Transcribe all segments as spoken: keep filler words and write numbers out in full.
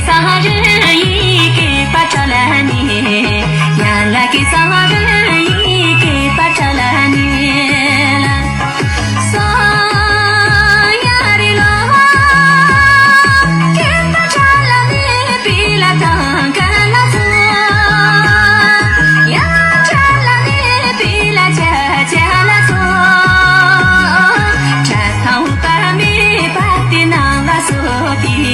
སང་རི་ཡི་གེ་པ་ཏྲ་ལ་ནི། ཡ་ལ་ཀི་སང་རི་ཡི་གེ་པ་ཏྲ་ལ་ནི་ལ། སང་ཡ་རི་ལོ་ཀེ་པ་ཏྲ་ལ་ནི་པི་ལ་ཏང་ཀ་ལ་སོ། ཡ་ཏྲ་ལ་ནི་པི་ལ་ཅ་ཅ་ལ་སོ། ཏྲ་ཐང་པ་མི་པ་ཏི་ནང་ལ་སོ་ཏི།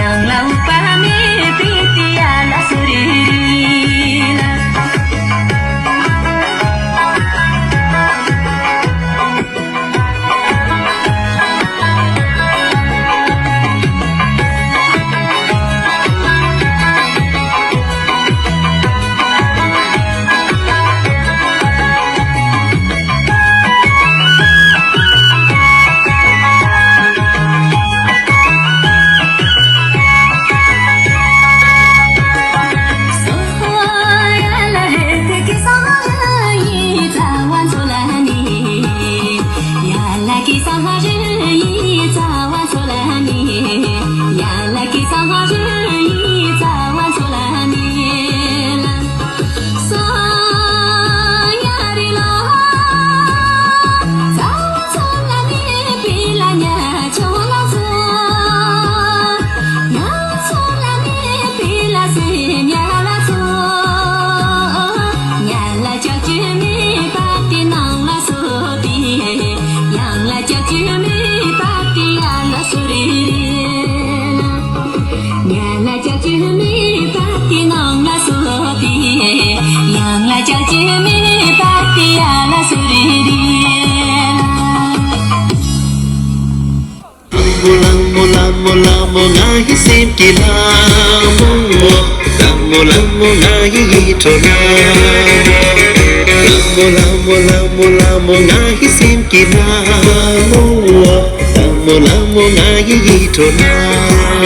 ཡང་ལ་ཨུ་པ་མི་པི་ཏི་ཡ་ལ་སོ་རི་རི་ལ། ཡང་ལ་ཅག་ཅི་མེད་པ་དེ་ཡ་ལ་སོ་རེ་རེ་ལ། ཡང་ལ་ཅག་ཅི་མེད་པ་དེ་ནང་ལ་སོ་དེ། ཡང་ལ་ཅག་ཅི་མེད་པ་དེ་ཡ་ལ་སོ་རེ་རེ་ལ། ལ་མོ་ལ་མོ་ལ་མོ་ལ་མོ་ང་ཡི་སེམས་ཀྱི་ལ་མོ། ལ་མོ་ལ་མོ་ང་ཡི་ཡིད་འཕྲོག་ལ། ལ་མོ་ལ་མོ་ལ་མོ་ལ་མོ་ང་ཡི་སེམས་ཀྱི་ལ་མོ། ལ་མོ་ལ་མོ་ང་ཡི་ཡིད་འཕྲོག་ན།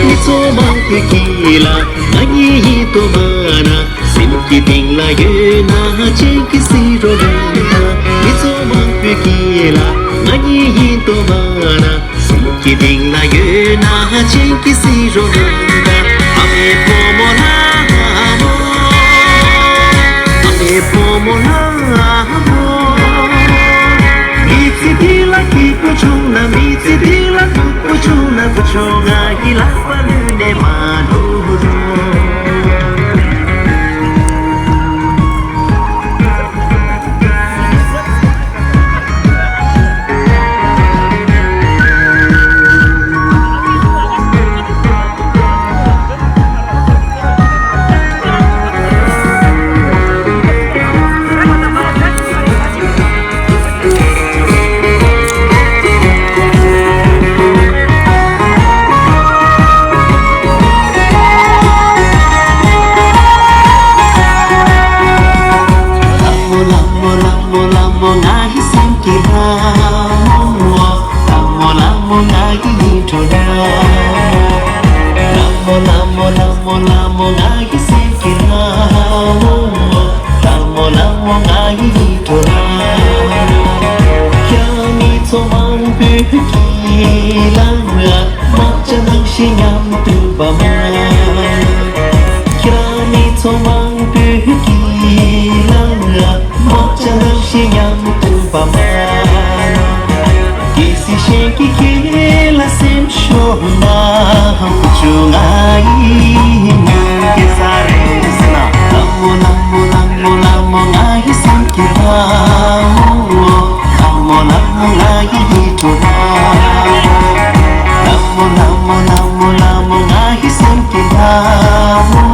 མི་ཚོགས་མང་པོ་གི་ལ་ང་ཡི་ཡིད་དུ་མ་ན། སེམས་ཀྱི་གཏིང་ལ་ཡོད་ན་ཅན་གྱི་སི་རོ་རེ་ན། མི་ཚོགས་མང་པོ་གི་ལ་ང་ཡི་ཡིད་དུ་མ་ན། སེམས་ཀྱི་གཏིང་ལ་ཡོད་ན་ཅན་གྱི་སི་རོ་རེ་ན། ཨ་མའི་བུ་མོ་ལ་མོ། ཨ་མའི་བུ་མོ་ལ་མོ། མི་ཚེ་འདི་ལ་སྐྱིད་པོ་བྱུང་ན། མི་ཚེ་འདི་ལ་སྡུག་པོ་བྱུང་ན། བུ་ཆུང་ང་ཡི་ལག་པ་ལུས་ནས་མ་འགྲོ། ལ་མོ་ལ་མོ་ལ་མོ་ལ་མོ་ང་ཡི་སེམས་ཀྱི་ལ་མོ། ལ་མོ་ལ་མོ་ང་ཡི་ཡིད་འཕྲོག་ལ། ལ་མོ་ལ་མོ་ལ་མོ་ལ་མོ་ང་ཡི་སེམས་ཀྱི་ལ་མོ། ལ་མོ་ལ་མོ་ང་ཡི་ཡིད་འཕྲོག་ལ། ཁྱེད་མི་ཚོགས་མང་པོས་ཀྱི་ལ་ལ་མ་ཅ་ནང་བཞིན་མཉམ་དུ་བ་མ། ཁྱེད་མི་ཚོགས་མང་པོས་ཀྱི་ལ་ལ་མ་ཅ་ནང་བཞིན་མཉམ་དུ་བ་མ། གལ་སྲིད་གཞན་གྱིས་ཁྱེད་ལ་སེམས་ཤོར་ན། བུ་ཆུང་ང་ཡི་ཉིན་གྱི་ས་རེད་ཟེར་ན། ལ་མོ་ལ་མོ་ལ་མོ་ལ་མོ་ང་ཡི་སེམས་ཀྱི་ལ་མོ། ལ་མོ་ལ་མོ་ང་ཡི་ཡིད་འཕྲོག་ལ། ལ་མོ་ལ་མོ་ལ་མོ་ལ་མོ་ང་ཡི་སེམས་ཀྱི་ལ་མོ།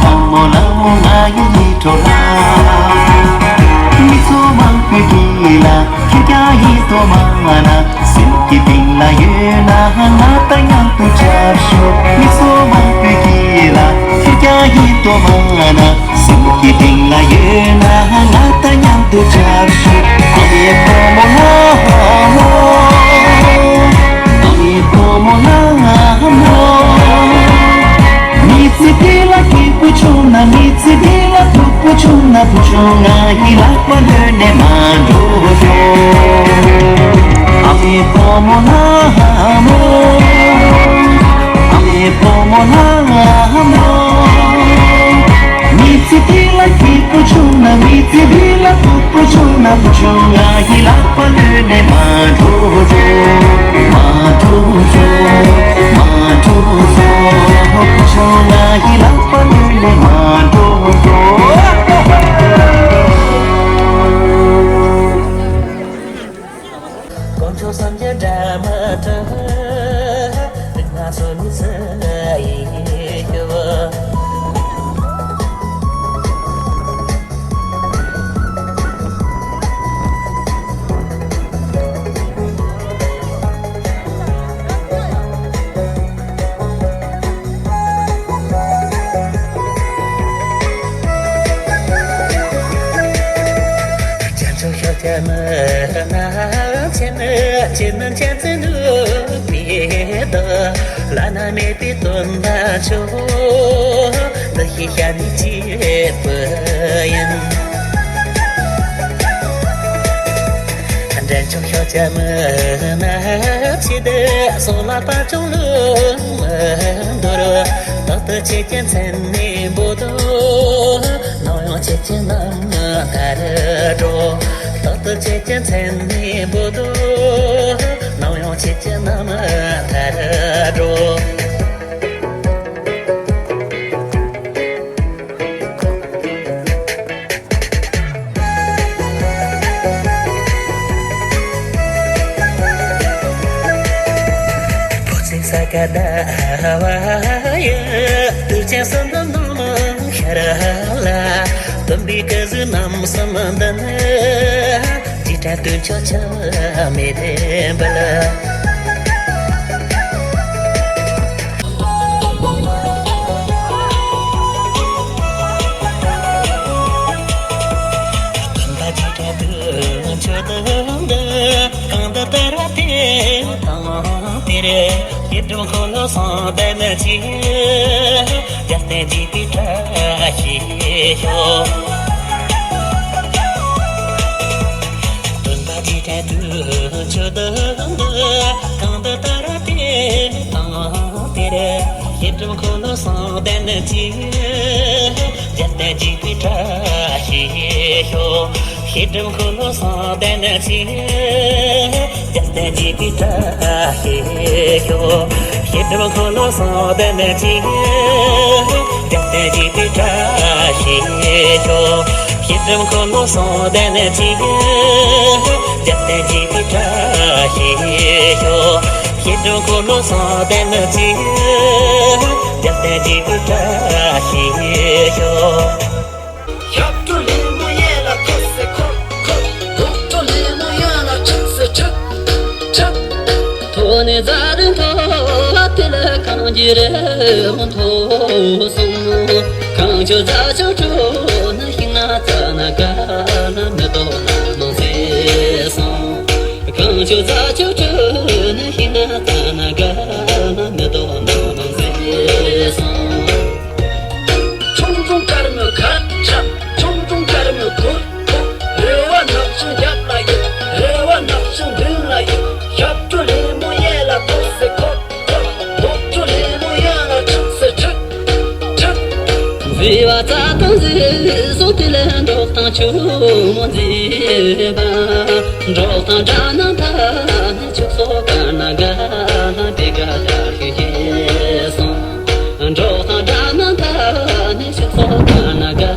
ལ་མོ་ལ་མོ་ང་ཡི་ཡིད་འཕྲོག་ལ། མི་ཚོགས་མང་པོས་ཀྱི་ལ་ཁྱེད་ཀྱང་ཡིད་དུ་མ་ན། སེམས་ཀྱི་གཏིང་ལ་ཡོད་ན་ང་དང་མཉམ་དུ་འཁྲབ་ཤོག་མི་ཚོགས་མང་པོས་ཀྱི་ལ་ཁྱེད་ཀྱང་ཡིད་དུ་མ་ན། སེམས་ཀྱི་གཏིང་ལ་ཡོད་ན་ང་དང་མཉམ་དུ་འཁྲབ་ཤོག་ཨ་མའི་བུ་མོ་ལ་མོ། ཨ་མའི་བུ་མོ་ལ་མོ། མི་ཚེ་འདི་ལ་སྐྱིད་པོ་བྱུང་ན། མི་ཚེ་འདི་ལ་སྡུག་པོ་བྱུང་ན། བུ་ཆུང་ང་ཡི་ལག་པ་ལུས་ནས་མ་འགྲོ་ཤོག་ཨ་མའི་བུ་མོ་ལ་མོ། ཨ་མའི་ བུ་མོ་ལྷ་མོ། མི་ཚེ་འདི་ལ་སྐྱིད་པོ་བྱུང་ན། མི་ཚེ་འདི་ལ་སྡུག་པོ་བྱུང་ན། བུ་ཆུང་ང་ཡི་ལག་པ་ལུས་ནས་མ་འགྲོ་བྱུང་། མ་འགྲོ་བྱུང་། མ་འགྲོ་བྱུང་། བུ་ཆུང་ང་ཡི་ལག་པ་ལུས་ནས་མ་འགྲོ་བྱུང་། དཀོན་མཆོག་སངས་རྒྱས་སྒྲ་མི་གྲག་ང་ཚོ་མི་ཚེ་ཡི་སྐྱོ་བ། བྱང་ཆུབ་ཤཱཀྱ་མི་ནག་ཆེན་ཆེན་ཆེན་ཙེ་ནུ་པི་ཏོ་བླ་ན་མེད་པའི་དོན་དག་ཆོས་འདི་ཞིག་བཤད་ནི་གཅིག་པུ་ཡིན། འདྲེན་མཆོག་ཤཱཀྱ་མི་ནག་ཆེན་སོགས་ལ་དཔལ་བྱུང་ལུང་མི་འདོར། རྟག་ཏུ་ཁྱེད་ཀྱི་མཚན་ནས་འབོད་དོ། ནམ་ཡང་ཁྱེད་ཀྱི་རྣམ་ཐར་འགྲོ། རྟག་ཏུ་ཁྱེད་ཀྱི་མཚན་ནས་འབོད་དོ། ནམ་ཡང་ཁྱེད་ཀྱི་རྣམ་ཐར་འགྲོ། བུ་ཚའི་ས་ག་ཟླ་བ་ཡི། དུས་ཆེན་བསོད་ནམས་ནང་ཤར་ལ། སྟོན་པའི་སྐུ་གཟུགས་རྣམ་གསུམ་འདི་ནི། འཇིགས་བྲལ་དུས་མཆོད་འཆི་མེད་འབུལ། སྟོན་པ་འཇིགས་བྲལ་དུས་མཆོད་འདི། གང་དུ་དར་བ་དེ་དང་དེར། ཡི་དམ་འཁོར་ལོ་གསུམ་ལྡན་གྱིས། རྒྱལ་བསྟན་བརྒྱུད་པའི་བཀྲ་ཤིས་ཤོག་སྟོན་པ་འཇིགས་བྲལ་དུས་མཆོད་འདི། གང་དུ་དར་བ་དེ་དང་དེར། ཡི་དམ་འཁོར་ལོ་གསུམ་ལྡན་གྱིས། རྒྱལ་བསྟན་བརྒྱུད་པའི་བཀྲ་ཤིས་ཤོག་ཡི་དམ་འཁོར་ལོ་གསུམ་ལྡན་གྱིས། རྒྱལ་བསྟན་བརྒྱུད་པའི་བཀྲ་ཤིས་ཤོག་ཡི་དམ་འཁོར་ལོ་གསུམ་ལྡན་གྱིས། རྒྱལ་བསྟན་བརྒྱུད་པའི་བཀྲ་ཤིས་ཤོག་ཡི་དམ་འཁོར་ལོ་གསུམ་ལྡན་གྱིས། རྒྱལ་བསྟན་བརྒྱུད་པའི་བཀྲ་ཤིས་ཤོག་ཡི་དམ་འཁོར་ལོ་གསུམ་ལྡན་གྱིས། རྒྱལ་བསྟན་བརྒྱུད་པའི་བཀྲ་ཤིས་ཤོག་ཞབས་བྲོ་ལེ་མོ་གཡས་ལ་འཁོར་སེ་འཁོར་འཁོར། རྡོག་བྲོ་ལེ་མོ་གཡོན་ལ་འཁྲིག་སེ་འཁྲིག་འཁྲིག་ཐོག་ནས་རྫ་རི་མཐོ་བ་དེ་ལ་གངས་ཀྱི་རི་བོ་མཐོ་སོང་། གངས་ཆུ་རྫ་ཆུ་དྲོ་ན་ཤིང་ནགས་རྩྭ་ནགས་དགའ་ལ་མེ་ཏོག་ནགས་མང་ཟེར་སོང་། གངས་ཆུ་རྫ་ཆུ་དྲོ་ན་ཤིང་ནགས་རྩྭ་ནགས་དགའ་ལ་མེ་ཏོག་ནགས་མང་ཟེར་སོང་། ཆུང་ཆུང་དཀར་མོའི་ཁ་ཁྲ། ཆུང་ཆུང་དཀར་མོའི་གུར་གུར། རེ་བ་ནག་ཆུང་རྒྱབ་ལ་ཡོད། རེ་བ་ནག་ཆུང་མདུན་ལ་ཡོད། ཞབས་བྲོ་ལེ་མོ་གཡས་ལ་འཁོར་སེ་འཁོར་འཁོར། རྡོག་བྲོ་ལེ་མོ་གཡོན་ལ་འཁྲིག་སེ་འཁྲིག་འཁྲིག་མཛེས་པ་རྩྭ་ཐང་ཟེར་སོང་། དེ་ལས་འབྲོག་ཐང་ཆུ་མོ་མཛེས་པ། འབྲོག་ཐང་སྦྲ་ནག་མཐའ་ནས་ཕྱུགས་ཟོག་དཀར་ནག་དགའ་ལ་དེ་དགའ་དྲག་ཤོས་སྐྱེས་སོང་། འབྲོག་ཐང་སྦྲ་ནག་མཐའ་ནས་ཕྱུགས་ཟོག་དཀར་ནག་དགའ་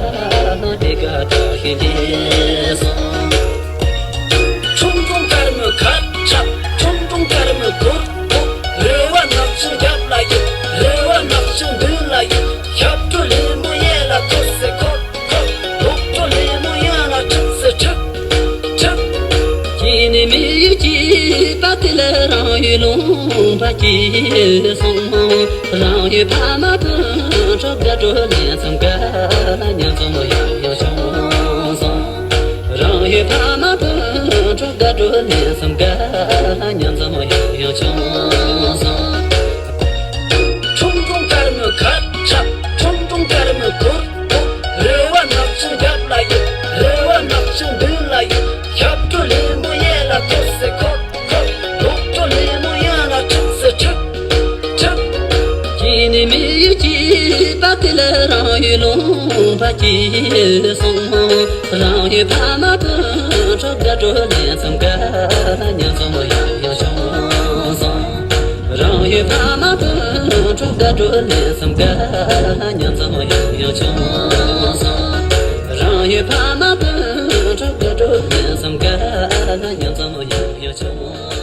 ལ་དེ་དགའ་དྲག་ཤོས་སྐྱེས་སོང་། ཆུང་ཆུང་དཀར་མོའི་ཁ་ཁྲ། ཆུང་ཆུང་དཀར་མོའི་གུར་གུར། རེ་བ་ནག་ཆུང་རྒྱབ་ལ་ཡོད། རེ་བ་ནག་ཆུང་མདུན་ལ་ཡོད། ཞབས་བྲོ་ལེན་པོ་གཡས་ལ་འཁོར་སེ་འཁོར་འཁོར། རྡོག་བྲོ་ལེན་པོ་གཡོན་ལ་འཁྲིག་སེ་འཁྲིག་འཁྲིག་སྐྱེས་ནས་མི་ཡུལ་སྐྱིད་པ་དེ་ལ་རང་ཡུལ་ལུང་པ་སྐྱིད་སོང་། རང་ཡུལ་ཕ་མ་སྤུན་གྲོགས་དགའ་སྤྲོ་ལེན་མཚམས་དགའ་ལ་མཉམ་འཛོམས་ཡང་ཡང་བྱུང་སོང་། རང་ཡུལ་ཕ་མ་སྤུན་གྲོགས་དགའ་སྤྲོ་ལེན་མཚམས་དགའ་ལ་མཉམ་འཛོམས་ཡང་ཡང་བྱུང་སོང་། ཁྲུང་ཁྲུང་དཀར་མོའི་ཁ་ཁྲ། ཁྲུང་ཁྲུང་དཀར་མོའི་གུར་གུར། རེ་བ་ནག་ཆུང་རྒྱབ་ལ་ཡོད། རེ་བ་ནག་ཆུང་མདུན་ལ་ཡོད། ཞབས་བྲོ་ལེན་པོ་གཡས་ལ་འཁོར་སེ་འཁོར་འཁོར། རྡོག་བྲོ་ལེན་པོ་གཡོན་ལ་འཁྲིག་སེ་འཁྲིག་འཁྲིག་སྐྱེས་ མི་ཡུལ་གྱི་པ་ཏི་ལ་རང་ཡུལ་ལུང་པ་གྱིས་སོང་། རང་ཡུལ་ཕ་མ་སྤུན་གྲོགས་དགའ་སྤྲོ་ལེན་མཚམས་དགའ་ཉམས་ཙམ་ཡང་ཡང་བྱུང་སོང་། རང་ཡུལ་ཕ་མ་སྤུན་གྲོགས་དགའ་སྤྲོ་ལེན་མཚམས་དགའ་ཉམས་ཙམ་ཡང་ཡང་བྱུང་སོང་། རང་ཡུལ་ཕ་མ་སྤུན་གྲོགས་དགའ་སྤྲོ་ལེན་མཚམས་དགའ་ཉམས་ཙམ་ཡང་ཡང་བྱུང་།